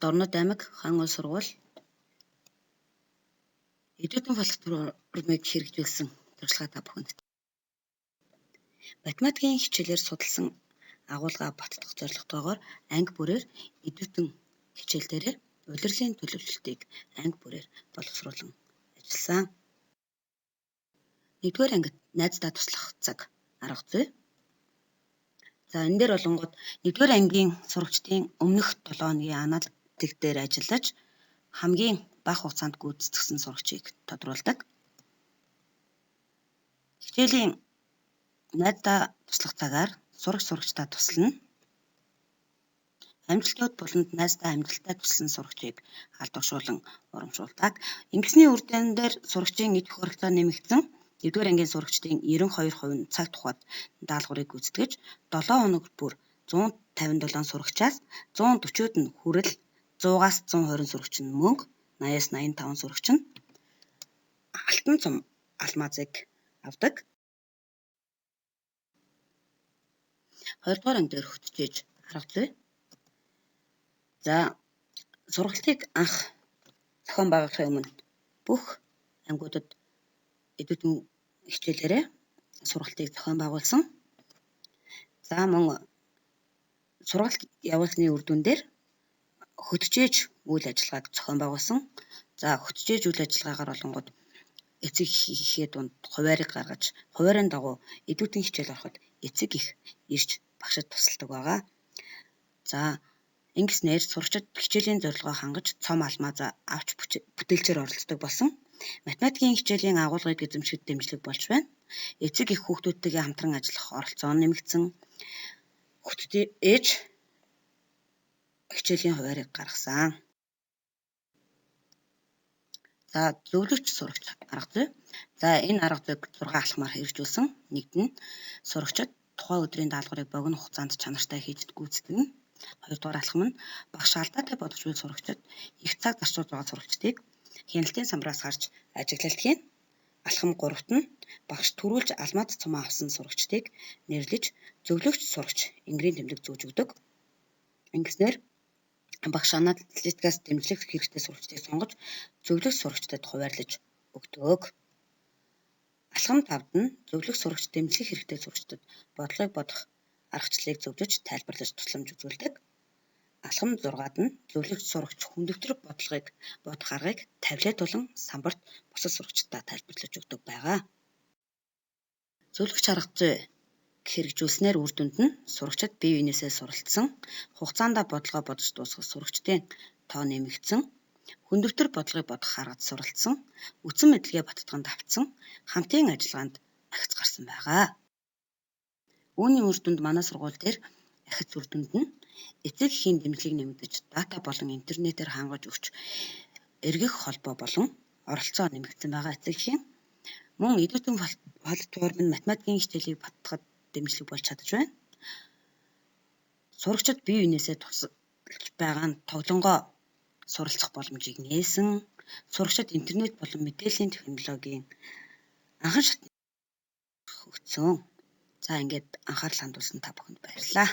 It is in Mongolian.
Дорнод аймаг, Хан сургууль Eduten платформыг хэрэгжүүлсэн туршлага та бүхэнд. Математикийн хичээлээр судалсан агуулгаа баттгах зорилготойгоор анги бүрээр Eduten хичээл дээрээ улирлын төлөвлөлтийг анги бүрээр боловсруулан ажилласан. Нэгдүгээр ангид найздаа туслах цаг арга зүй. За энэ дээр болонгууд нэгдүгээр ангийн сурагчдын өмнөх 7 хоногийн аналитик дээр ажиллаж хамгийн бага хугацаанд гүйцэтгэсэн сурагчийг тодруулдаг. Хичээлийн найздаа туслах цагаар сурагч сурагчдаа туслана. Амжилтууд болонд найздаа амжилттай тусласан сурагчийг алдаршуулан урамшуулдаг. Ингэсний үр дүн дээр сурагчийн эд хөрөлцөө нэмэгдсэн. Нэгдүгээр ангийн сурагчдын 92% нь цаг тухайд даалгаврыг гүйцэтгэж 7 хоног бүр 157 сурагчаас 140-д нь хүрэл 100-аас 120 сурагч нь мөнгө, 80-аас 85 сурагч нь алтан цом алмазыг авдаг. Хоёрдугаар анги дээр хөтжээж арга зүй. За сургалтыг анх зохион байгуулахын өмнө бүх ангиудад Eduten хичээлээрээ сургалтыг зохион байгуулсан. За мөн сургалт явуулсны үр дүн дээр хөтжээж үйл ажиллагааг зохион байгуулсан. За хөтжээж үйл ажиллагаагаар болонгууд эцэг эхийн дунд хуваарийг гаргаж, хуваарийн дагуу Eduten хичээл ороход эцэг их ирж багшид тусалдаг байгаа. За ингэснээр сурагчид хичээлийн зорилгоо хангаж цом алмаз авч бүтээлчээр оролцдог болсон. Математикийн хичээлийн агуулгыг эзэмшихэд дэмжлэг болж байна. Эцэг их хүүхдүүдтэйгээ хамтран ажиллах оролцоо нэмэгдсэн. Хөтжээж хичээлийн хуваарийг гаргасан. За зөвлөгч сурагч арга зүй. За энэ арга зүйг 6 алхмаар хэрэгжүүлсэн. Нэгд нь сурагчид тухайн өдрийн даалгаврыг богино хугацаанд чанартай хийж гүйцэтгэнэ. Хоёрдугаар алхам нь багш алдаатай бодож буй сурагчид их цаг зарцуулж байгаа сурагчдыг хяналтын самбараас харж ажиглалт хийнэ. Алхам 3-т нь багш түрүүлж алмаз цумаа авсан сурагчдыг нэрлэж зөвлөгч сурагч энгэрийн тэмдэг зүүж өгдөг. Ингэснээр багш аналитикаас дэмжлэг хэрэгтэй сурагчдыг сонгож зөвлөх сурагчдад хуваарлаж өгдөг. Алхам 5-д нь зөвлөх сурагч дэмжлэг хэрэгтэй сурагчдад бодлогыг бодох аргачлалыг зөвлөж тайлбарлаж тусламж үзүүлдэг. Алхам 6-д нь зөвлөх сурагч хүндөвтөр бодлогыг бодох аргыг таблет болон самбарт бусад сурагчдаа тайлбарлаж өгдөг байгаа. Зөвлөгч арга зүй хэрэгжүүлснээр үр дүнд нь сурагчид бие биенээсээ суралцсан, хугацаандаа бодлогоо бодож дуусгах сурагчдын тоо нэмэгдсэн, хүндөвтөр бодлогыг бодох аргад суралцсан, үтсэн мэдлэгээ баттган давтсан, хамтын ажиллагаанд ахиц гарсан байгаа. Үүний үр дүнд манай сургууль дээр ахиц үр дүнд нь эцэг эхийн дэмжлэг нэмэгдэж, дата болон интернетээр хангаж өгч эргэх холбоо болон оролцоо нэмэгдсэн байгаа эцэг эхийн. Мөн Eduten платформ нь математикийн хичээлийг баттгахад дэмжлэг болж чадаж байна. Сурагчид бие биенээсээ тусалж байгаа нь тоглонгоо суралцах боломжийг нээсэн. Сурагчид интернет болон мэдээллийн технологийн анхан шатны өгсөн. За ингээд анхаарал хандуулсан та бүхэнд баярлалаа.